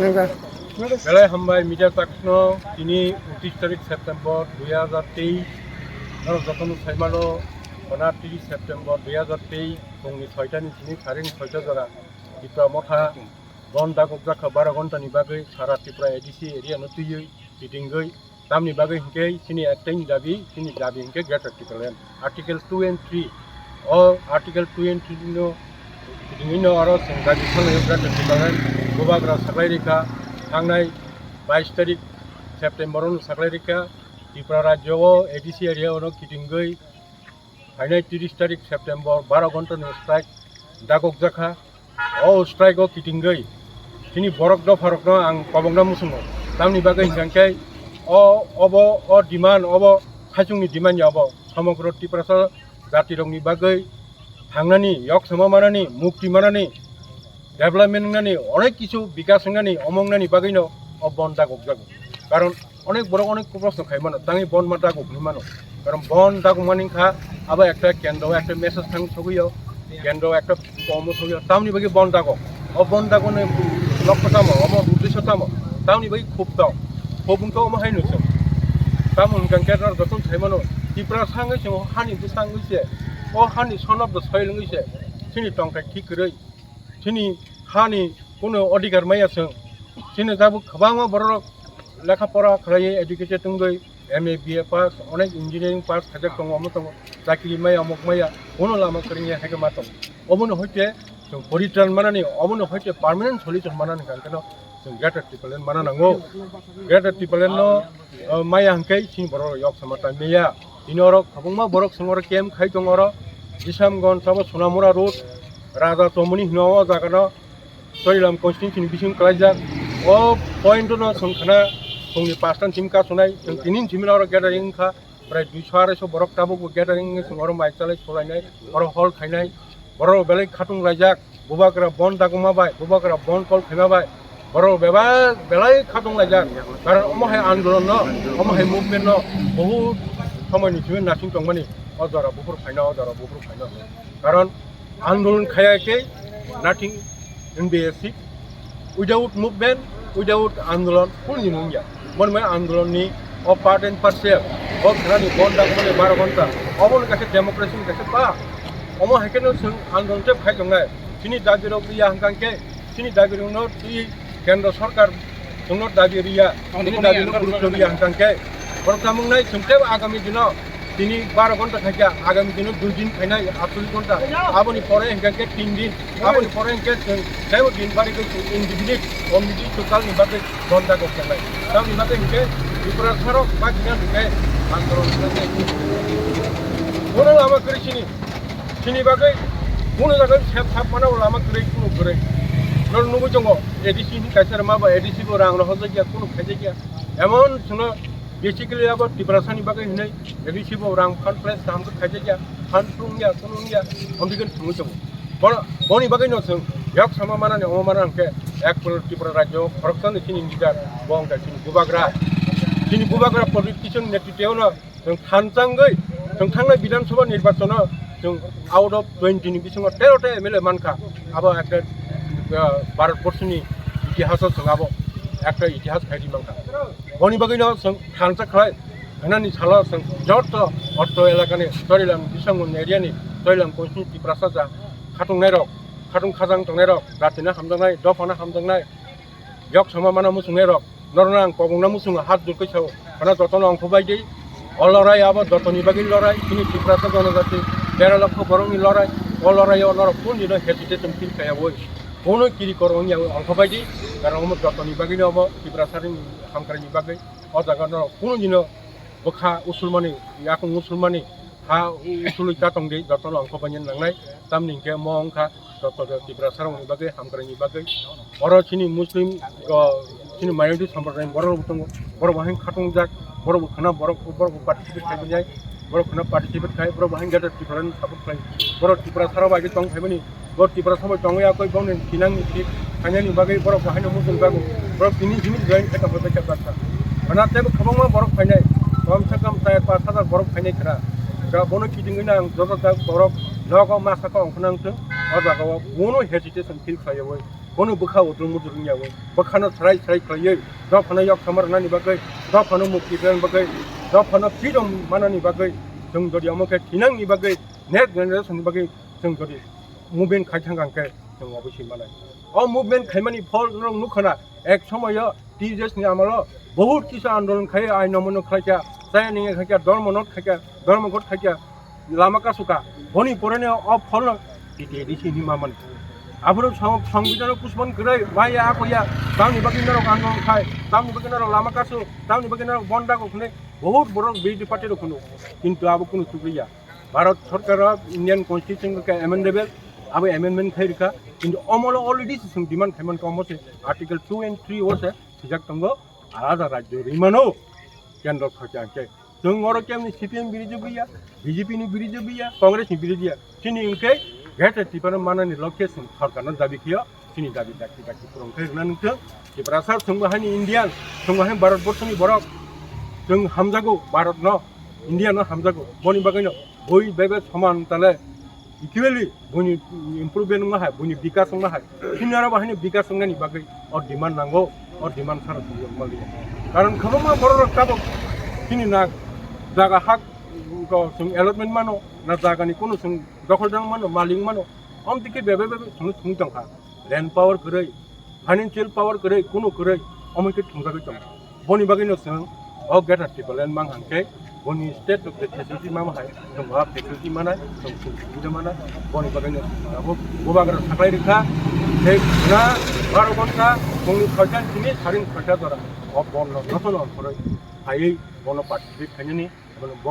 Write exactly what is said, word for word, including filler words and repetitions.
Belai hambai media takhukno tini untish tarik September dui hajar teis, norok jotono saimano, bana tiris September dui hajar teis, phungni soitani simi pharing soita jora Tipra Motha bon dagok jakha baro ghontani bagwi sara Tripura A D C area no twiwi kitingwi. Tamni bagwi hinkhe chini ektaini dabi, chini dabi hinkhe Greater Tipraland. Article two and three. O Article two and three no, tini no oro chwng dabi khlaio Greater Tipraland. Bubagra saklai rikha, thangnai bais tarik September no saklai rikha. Tripura rajyo o A D C area ono kitingwi phainai tiris tarik September baro ghonta ni strike dagok jakha. O strike o kitingwi chini borok dopharokno ang kobokna muchungo. Tamni bagwi hinkha khe o, obo, o demand, obo khaichungni demand ya obo. Somogro Tiprasa jatirokni bagwi thangnani, yok sama manani, mukti manani, development wngnani, onek kichu bikas wngnani, omo wngnani bagwino o bon dagok jago. Karon onek borok onek proshno khai mano, tangwi bon ma dagok hinwi mano. Karon bon dagok mani wngkha abo ekta kendro, ekta message thang sogwiyo, kendro ekta komo sogwiyo, tamni bagwi bon dagok. O bon dagokni lokho tamo, omo uddesho tamo, tamni bagwi khub tong. Khub wngkha omo hai nukjak. Tamo hwnkha khe norok jotono sai mano, Tiprasa wngwi se, o hani bwsa wngwi se, o hani son of the soil wngwi se, chini tongthai thik kwrwi. Chini hani kunu odhikar maya chwng. Chini tabuk kwbangma borok lekha pora khlaiwi educated wngwi M A, B A pass, onek engineering pass khaijak tongo, omo tongo, chakri maya, omok maya, kunu lama kwrwngya haikhe ma tongo. Obono hoite chwng poritran manani, obono hoite permanent solution manani hwnkhe no chwng Greater Tipraland mana nango. Greater Tipraland no, uh, maya hwnkhe chini borok yok sama tang maya. Tini oro kwbangma borok chwng oro camp khai tongo oro. Bisamgon sabo Sonamura road, Raja Chomoni hino o jaga no. Chorilam constituency ni bising kalaijak. O point no chwng khna phungni pasta ni simi kasonai, chwng tini ni simi oro gathering wngkha. Prai duiso arai so borok tabuk bo gathering wngwi chwng oro mai chalai solainai, oro hol khainai. Borok belai khatung laijak, bubagra bon daguma bai, bubagra bon kol khaima bai, borok beba-, belai khatung laijak. Karon omo hai andolon no, omo hai movement no bohut somoi ni simi nasing tongmani, o jora buphuru phaino, o jora buphuru phaino. Karon andolon khaya khe nothing in basic. Without movement, without andolon, kunu jini wngya. Mon mai andolon ni o part and parcel, o khlani bon dagmani baro ghonta, obo ni kaisa democracy ni kaisa pa. Omo hai khe no chwng andolon tei phai tongnai. Chini dabi rok ya hwnkha khe, chini dabi rok no twi kendro sarkar chwngno dabi riya, chini dabi no gurutto riya hwnkha khe, borok tamo wngnai chwng tei agami dino Tini baro ghonta khaikha, agami dino dui din khainai, attoris ghonta. Aboni pore hwnkha khe tin din, aboni pore hwnkhe chwng teibo din bari khe chwng indefinite, ondefinite kalni bagwi bon dagok khanai. Tamni bagwi hwnkhe Tripura sarok ba kina hwnkhe andolon khlai. Bono lama kwrwi chini, chini bagwi bono jaga sep sap mana lama kwrwi kunu kwrwi. Noro nugwi tongo, A D C ni kaisa rwma ba A D C bo rang rohorjakya, kunu khaijakya. Emon chwngno Basically, abo Tiprasani bagwi hinwi, A D C bo rang fund place kaham khe khaijakya, fund phung ya, kunu ya, omdikhe thwngwi tongo. Bono, boni bagwi no chwng yok sama manani, omo mana hwnkhe, ek Tripura rajyo khoroksani chini leader, bo hwnkhe chini bubagra, chini bubagra politician netrito no chwng thanchangwi, chwng thangnai Bidhan Sabha nirbachano chwng out of twenty ni bisingo tero ta M L A mankha. Abo ekta, ah, Bharat borshoni itihaso chwng abo ekta itihas khaidi mankha. Boni bagwino chwng thansa khlai, hwnani salo chwng joto otro elakani Chorilam bisangmung area ni Chorilam constituency Tiprasa ja khatung nairok, khatung khajang tongnai rok, jatino hamjaknai, dophano hamjaknai, yok sama mana muchungnai rok, norokno ang kobongna muchungo hat jurkhe sao, hwnna jotono ongkhobai di. O lorai abo jotoni bagwi lorai, chini Tiprasa jonojati dera lokho borokni lorai, o loraio norok kunu dino hesitation feel khaiyawi, kunu kiri koro wngya ongkhobai di, karon omo jotoni bagwino omo Tiprasani hamkraini bagwi. O jaga norok kunu dino bwkha usulmani, yakung usulmani, ha u-, usului chatong di, jotono ongkhobaini nangnai, tamni hwnkhe mo wngkha joto Tiprasa rokni bagwi, hamkraini bagwi. Oro chini Muslim, o, chini minority sampradayni borok rok tongo, borok bo haino khatungjak, borok bo khwna borok, borok bo participate khai tongjak, borok khwna participate khai, borok bo haino greater Tipraland support khai, borok Tiprasa rok bai khe tong phaimani. Bo Tiprasa bai tongwi yakwi bongni thinangni thik khainani bagwi borok bo haino muchung jago. Borok tini jimit join khe tongkha bechar baksa. Hwnna teibo kwbangma borok phainai. Kom se kom char panch hajar borok phainai khna. Da bono kitingwi nang joto jak borok nogo ma saka ongkhna wngthung. O jagao bono hesitation feel khlaiwi. Bono bwkha udrung mudrung yago. Bwkhano srai srai khlaiwi, dophano yok samar nani bagwi, dophano mukti rwna bagwi, dophano freedom manani bagwi, chwng jodi omo khe thinangni bagwi, next generation ni bagwi chwng jodi movement khai thang khe chwng oboswi manai. O movement khaimani phol norok nukha na, ek somoyo T J S ni amalo bahut kisa andolon khai, aino mono khlaikha, chaya ninge khaikha, dormo not khaikha, dormo got khaikha, lama kasuka, boni porene o pholno T T A D C hinwi mamani. Aphuru song-, songbidhano postpone kwrwi, maya akoya, tamni bagwi norok andolon khai, tamni bagwi norok lama kasu, tamni bagwi norok bonda kok hwnwi bahut borok B J P party rok hwno. Kintu abo kunu chukliya. Bharat Sarkar o Indian Constitution khe amendable, abo amendment khai rikha. Kintu omolo already se chwng demand khai mankha, omo se Article two and three o se swijak tongo, alada rajyo rimano kendro sarkar hwnkhe. Chwng oro kemni C P M biridhi buya, B J P ni biridhi buya, Congress ni biridhi ya. Chini hwnkhe Greater Tripura manani lokhe chwng sarkarno dabi khaio, chini dabi dakti dakti purung khe rwna nungthung. Tiprasa chwngbo haini Indian, chwngbo haini Bharat borso ni borok, chwng hamjago Bharat no, India no hamjago. Boni bagwi no bui bebe soman tale equally buini improvement wngma hai, buini bikas wngma hai. Chini aro bo haino bikas wngnani bagwi o demand nango, o demand sara tongwi wngma liya. Karon kwbangma borok rok tabok chini na jaga hak ko chwng allotment mano, na jaga ni kunu chwng dokhol jang mano, malik mano. Om tike bebe bebe chwng chwng tongkha. Land power kwrwi, financial power kwrwi, kunu kwrwi, omo khe thwngjagwi tongo. Boni bagwino chwng o Greater Tipraland mang hang khe, boni state rok je facility ma hai, chwng o facility manai, chwng chwng subida manai, boni bagwino chwng abo bubagra saklai rikha, tei khwna baro ghonta, phungni soita simi saring soita jora, o bonno jotono khoroi phaiwi bono participate khainani, bono bo-